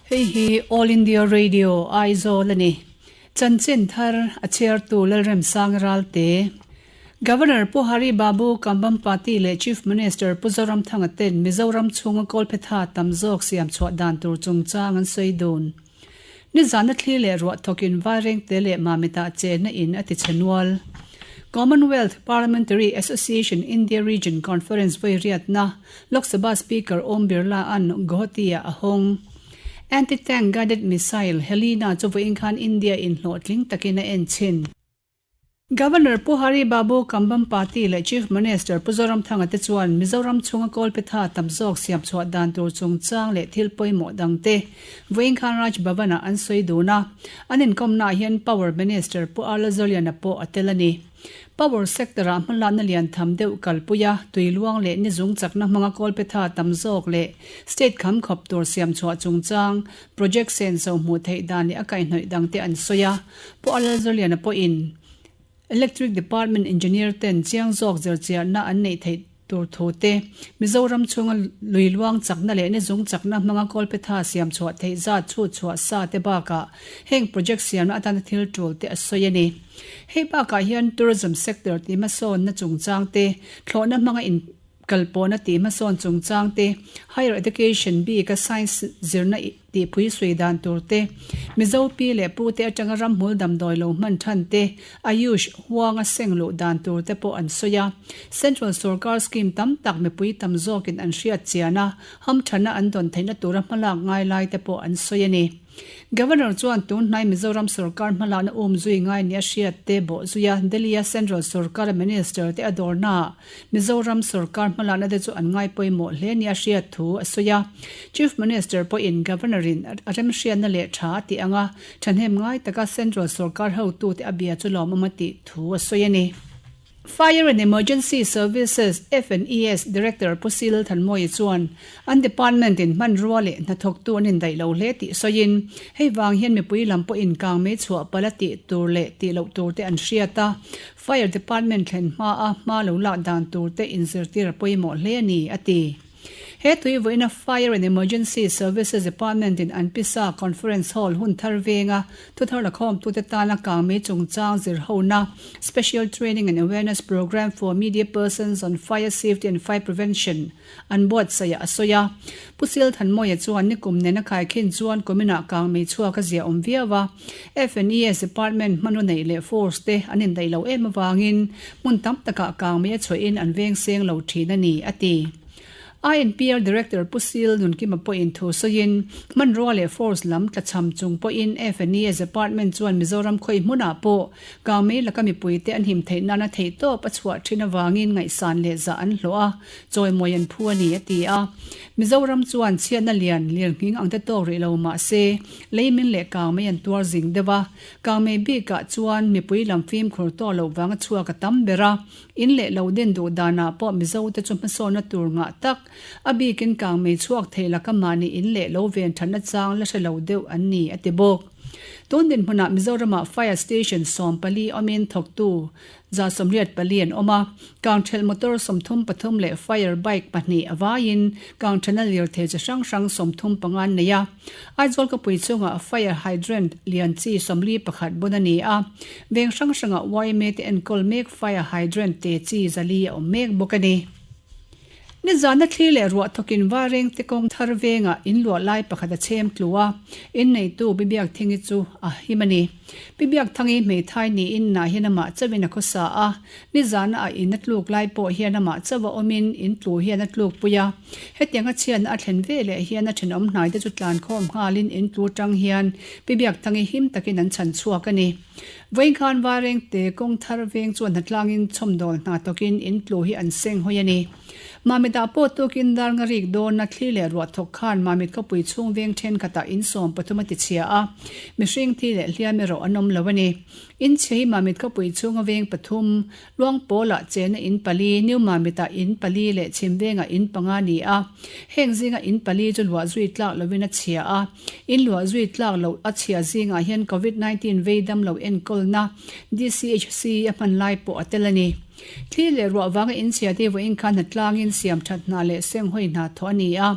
Hei hi All India Radio, Aizawl a ni. Chanchin thar a chhiartu Lalremsang Ralte. Governor Pu Hari Babu Kambhampati leh Chief Minister Pu Zoramthanga ten Mizoram chhunga kawlphetha tam zawk siam chhuah dan tur chungchang an sawi dun. Nizana thli leh ruah thawkin Vairengte leh Mamita chenna in a ti chhe nual. Commonwealth Parliamentary Association India Region Conference vawi riatna Lok Sabha Speaker Om Birla an Guwahati-ah a hawng. Anti-tank guided missile Helina chu vawiin khan India in hlawhtling takin a en chhin. Governor Pu Hari Babu Kambhampati leh Chief Minister Pu Zoramthanga te chuan Mizoram chhunga kawlphetha tam zawk siam chhuah dan tur chungchang leh thil pawimawh dangte vawiin khan Raj Bhavan-ah an sawi dun a. An inkawmnaah hian Power Minister Pu Arla Zoliana pawh a tel a ni. Power sector-ah hmalakna lian tham deuh kalpui a, tuiluang leh nizung chakna hmanga kawlphetha tam zawk leh state kham khawp tur siam chhuah chungchang project senso hmuh theih dan leh a kaihhnawih dangte an sawi a. Pu Alalzoliana pawhin Electric Department Engineer ten chiang zawk zirchiahna an neih theih tur thu te, Mizoram chhunga lui luang chakna leh nizung chakna hmanga kawlphetha siam chhuah theih zat chhut chhuah sa te bakah heng project siamna atana thil tul te a sawi a ni. Hei bakah hian tourism sector tih hmasawnna chungchang te, thlawhna hmanga in kalpawhna tih hmasawn chungchang te, higher education bika science zirna Tihpui sui dan tur te, Mizo pi leh pu te atanga ramhmul damdawi lo hman than te, Ayush huanga seng luh dan tur te pawh an sawi a. Central sorkar scheme tam tak mipui tam zawkin an hriat chian a, hamthana an dawn theihna tura hmalak ngai lai te pawh an sawi a ni. Governor chuan tun hnai Mizoram sorkar hmalakna um zui ngai nia hriat te bawh zuia Delhi-a Central sorkara Minister te a dawrnaah Mizoram sorkar hmalakna te chu an ngai pawimawh hle nia hriat thu a sawi a. Chief Minister pawhin Governor-in a remhriatna leh tha a tih anga thahnem ngai taka Central sorkar hotute a bia chu lawmawm a tih thu a sawi a ni. Fire and Emergency Services, FNES, Director Pu Sil Thanmawia chuan an department-in hmanrua leh hnathawktu an indaih lo hle tih sawiin hei vang hian mipui lam pawhin kangmei chhuah palh a tih tur leh tih loh tur te an hriat a. Fire Department thlen hma a hma lo lak dan tur te inzirtir a pawimawh hle a ni, a ti. He tui vawiina Fire and Emergency Services Department in an pisa Conference Hall hun thar venga thuthar lakhawmtute tana kangmei chungchang zirhona Special Training and Awareness Programme for Media Persons on Fire Safety and Fire Prevention an buatsaih a sawi a. Pu Silthanmawia chuan nikum nena khaikhin chuan kuminah kangmei chhuak a zia awm viau a. FNES Department hmanraw neih leh force te an indaih lo em avangin hmun tam takah kangmei a chhuahin an veng seng lo thin a ni, a ti. INPR Director Pu Sil Nunkima pawhin thu sawiin, hmanrua leh force lam tlachham chung pawhin FNES Department chuan Mizoram khawi hmunah pawh kangmei laka mipuite an him theih nana theihtawp a chhuah thin avangin ngaihsan leh zah an hlawh a, chawimawi an phu a ni, a ti a. Mizoram chuan chhiatna lian lirnghing ang te tawk rih lo mah se, leimin leh kangmei an tuar zing deuh a. Kangmei bikah chuan mipui lam fimkhur tawh loh vanga chhuak a tam ber a. In leh lo den duh danah pawh Mizote chu hmasawnna tur ngah tak, a bikin kangmei chhuak thei laka mahni in leh lo ven thatna chang la hre lo deuh an ni, a ti bawk. Tun dinhmunah Mizoramah Fire Station 14 awmin thawktu 184 an awm a, kangthelh motor 33 leh fire bike pahnih a vaiin kangthelhna lirthei chi hrang hrang 35 an nei a. Aizawl khawpui chungah fire hydrant lian chi 41 bun a ni a, veng hrang hrangah yma te enkawl mek fire hydrant te chi 400 a awm mek bawk a ni. Nizana thli leh ruah thawkin Vareng te kawng thar vengah in luah lai pakhat a chhem tlu a, inneitu Bibiakthingi chu a him a ni. Bibiakthangi hmeithai niin nah hian amah chauhin a khawsa a, nizana a in a tluk lai pawh hian amah chauh a awmin in tlu hian a tlukpui a. Hetianga chhiatna a thlen ve leh hian a thenawm hnaite chu tlankhawm nghalin in tlu tang hian Bibiakthangi him takin an chhan chhuak a ni. Vawinkhan Varengte kawng thar veng chuan hnatlangin chhawmdawl hna tawkin in tlu hi an seng hawi a ni. Mamit-ah pawh tukin dar nga rik dawna thli leh ruah thawk khan Mamit khawpui chhung veng thenkhatah in 13 a ti chhia a, mihring thi leh hliam erawh an awm lo a ni. In chhia hi Mamit khawpui chhunga veng pathum, Luangpawlah chena in pali, New Mamit-ah in pali leh Chhimvengah in panga ni a. Heng zinga in pali chu luah zui tlak lovin a chhia a. In luah zui tlak loh a chhia zingah hian Covid 19 vei dam lo enkawlna DCHC a hman lai pawh a tel a ni. Thli leh ruah vanga inchhia te vawiin khan hnatlangin siam that hna leh senghawi hna thawh a ni a.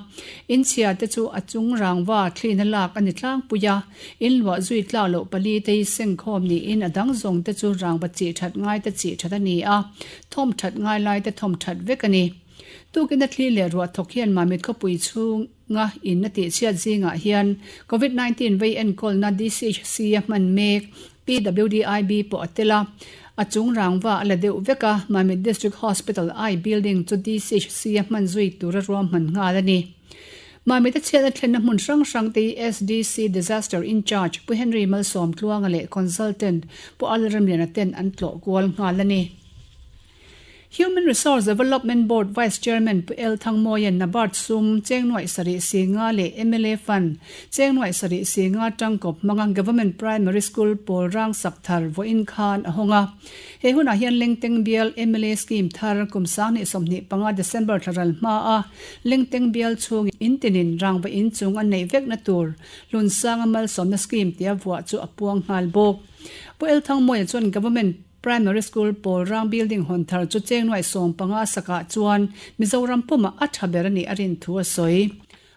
Inchhia te chu a chung rangva thlina lak a ni tlangpui a, in luah zui tlak loh pali te hi sengkhawm niin a dang zawng te chu rangva chih that ngai te chih that a ni a, thawm that ngai lai te thawm that vek a ni. Tukin a thli leh ruah thawk hian Mamit khawpui chhung nga in a tihchhiat zingah hian Covid 19 vei enkawlna DCHC a hman mek PWDIB pawh a tel a, a chung rangva a la deuh vek a, Mamit District Hospital I building chu DCHC a hman zui tura ruahman nghal a ni. Mamit a chhiatna thlenna hmun hrang hrang te hi SDC Disaster In-Charge Pu Henry Malsawmtluanga leh Consultant Pu Alramliana ten an tlawh kual nghal a ni. Human Resource Development Board Vice Chairman Pu El Thangmawia'n NABARD sum cheng nuaih sarih si nga leh mla Fund cheng nuaih sarih si nga tangkawp hmanga Government Primary School pawl rang sak thar vawiin khan a hawng a. He hunah hian Lengteng bial mla Scheme thar kum 2025 December thla ral hma a Lengteng bial chhung in tinin rangva inchung an neih vekna tur Hlunsanga malsawmna Scheme tia vuah chu a puang nghal bawk. Pu El Thangmawia chuan Government Primary School pawl rang building hawn thar chu cheng nuaih 15 sakah chuan Mizoram pumah a tha ber a nih a rin thu a sawi.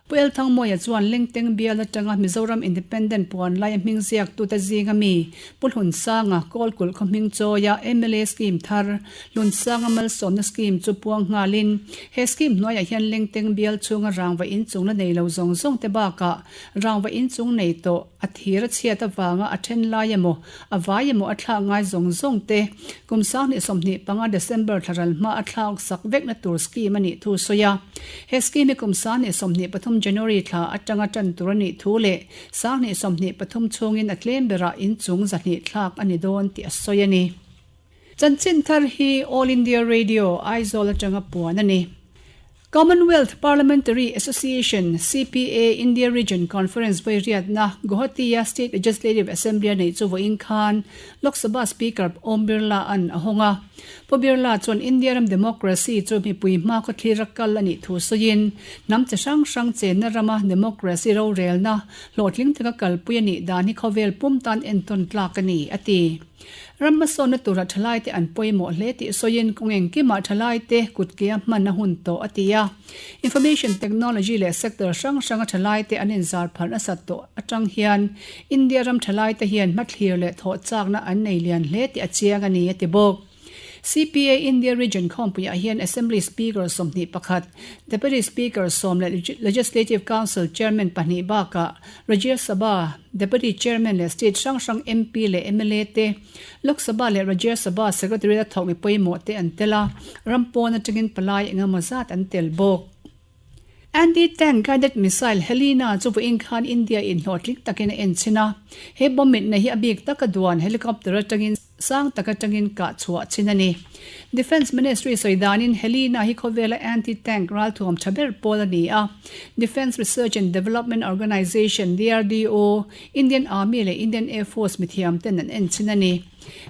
Pu El Thangmawia chuan Lengteng bial atanga Mizoram Independent puan laia hming ziaktute zinga mi Pu Hlunsanga Kawlkulh khaw hming chawia mla scheme thar Hlunsanga malsawmna scheme chu puang nghalin he scheme hnuaiah hian Lengteng bial chhunga rangva inchung la nei lo zawng zawng te bakah rangva inchung nei tawh a thir a chhiat avanga a then lai emaw A vai emaw a thlak ngai zawng zawng te, kum 2025 December thla ral hma a thlak sak vekna tur scheme a nih thu sawi a. He scheme hi kum 2023 January thla atanga tan tur a nih thu leh 2023 chhungin a tlem berah inchung 200 thlak a ni dawn tih a sawi a ni. Chanchin thar hi All India Radio, Aizawl atanga puan a ni. Commonwealth Parliamentary Association, CPA, India Region Conference vairiatna Guwahati-a State Legislative Assembly-a neih chu vawiin khan Lok Sabha Speaker Om Birla-a'n a hawng a. Pu Birla chuan India ram democracy chu mipui hma khawthlir a kal a nih thu sawiin, hnam chi hrang hrang chenna rama democracy rorelna hlawhtling taka kalpui a nih dan hi khawvel pum tan entawn tlak a ni, a ti. Ram hmasawnna tura thalaite an pawimawh hle tih sawiin kawng engkimah thalaite kutkea hman a hun tawh a ti a. Information technology leh sector hrang hranga thalaite an inzar pharh nasat tawh atang hian India ram thalaite hian hmathlir leh thawh chakna an nei lian hle tih a chiang a ni a ti bawk. CPA India Region khawmpuiah hian Assembly Speaker 21, Deputy Speaker sawm leh Legislative Council Chairman pahnih bakah Rajya Sabha Deputy Chairman leh State hrang hrang MP leh mla te, Lok Sabha leh Rajya Sabha Secretariat a thawk mi pawimawh te an tel a, ram pawn atangin palai engemaw zat an tel bawk. Anti-tank guided missile Helina chu vawiin khan India in hlawhtling takin a en chhin a, he bomb mitna hi a bik taka duan helicopter atangin sang tak atangin kah chhuah chhin a ni. Defence Ministry sawi danin Helina hi khawvela anti-tank ralthuam tha ber pawl a ni a, Defence Research and Development Organisation, DRDO, Indian Army leh Indian Air Force mithiam ten an en chhin a ni.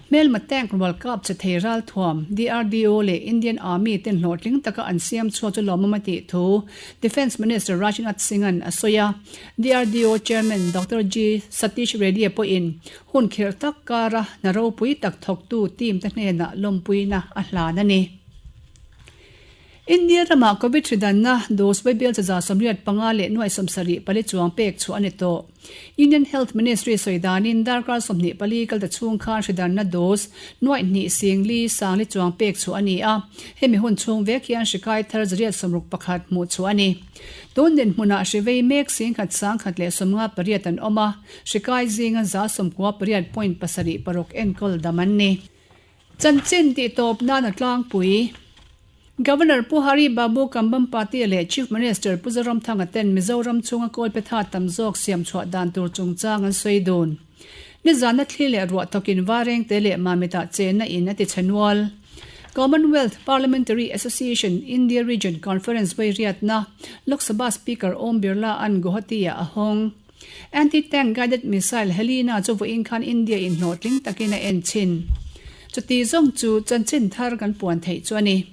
Hmelma tank rual kap che thei ralthuam, DRDO leh Indian Army ten hlawhtling taka an siam chhuak chu lawmawm a tih thu Defence Minister Rajnath Singh-a'n a sawi a. DRDO Chairman Doctor G Satish Reddy-a pawhin hun khirh tak kara hna ropui tak thawktu team te hnenah lawmpuina a hlan a ni. India ramah Covid hri danna dose vaibel 185 leh nuai 74 chuang pek chhuah a ni tawh. Union Health Ministry sawi danin darkar 24 kal ta chhung khan hri danna dose nuai hnih sing li sang li chuang pek chhuah a ni a, hemi hun chhung vek hian hri kai thar 161 hmuh chhuah a ni. Tun dinhmunah hri vei mek singkhat sangkhat leh 58 an awm a, hri kai zinga 98.76 enkawl dam an ni. Chanchin tih tawp nan a tlangpui. Governor Pu Hari Babu Kambhampati leh Chief Minister Pu Zoramthanga ten Mizoram chhunga kawlpetha tam zawk siam chhuah dan tur chungchang an sawi dun. Nizana thli leh ruah thawkin Varengte leh Mamitah chenna in a ti chhe nual. Commonwealth Parliamentary Association India Region Conference vairiatna Lok Sabha Speaker Om Birla an Guwahati-ah a hawng. Anti-tank guided missile Helina chu vawiin khan India in hlawhtling takin a en chhin. Chuti zawng chu chanchin thar kan puan theih chu a ni.